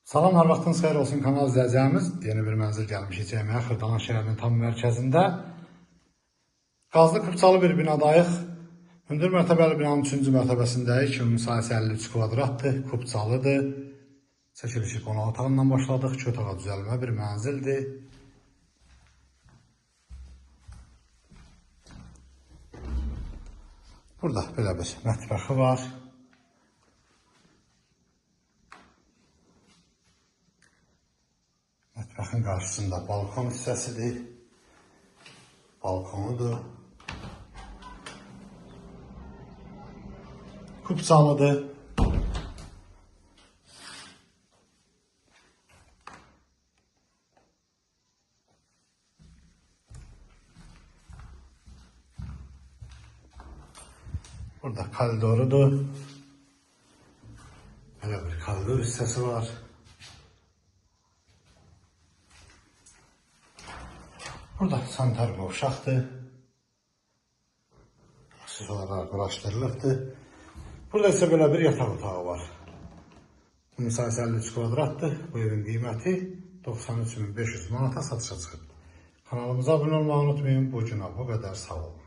Salam, hər vaxtınız xeyir olsun kanal izləyicilərimiz. Yeni bir mənzil gəlmişik çəkməyə Xırdalan şəhərinin tam mərkəzində. Qazlı Kupçalı bir binadayıq. Hündür mərtəbəli binanın 3-cü mərtəbəsindəyik. Ümumi sahəsi 53 kvadratdır, kupçalıdır. Çəkilişi qonaq otağından başladıq. İki otağa düzəlmə bir mənzildir. Burada belə bir mətbəxi var. Mətbəxin qarşısında balkon hissəsidir. Balkonudur. Kupçalıdır. Burada koridorudur. Belə bir koridor hissəsi var. Burada sanitar qovşaqdır. Aksesuarlar quraşdırılıbdır. Burada isə belə bir yataq otağı var. Ümumi sahəsi 53 kvadratdır. Bu evin qiyməti 93.500 manata satışa çıxıb. Kanalımıza abunə olmağı unutmayın. Bu günə bu qədər, sağ olun.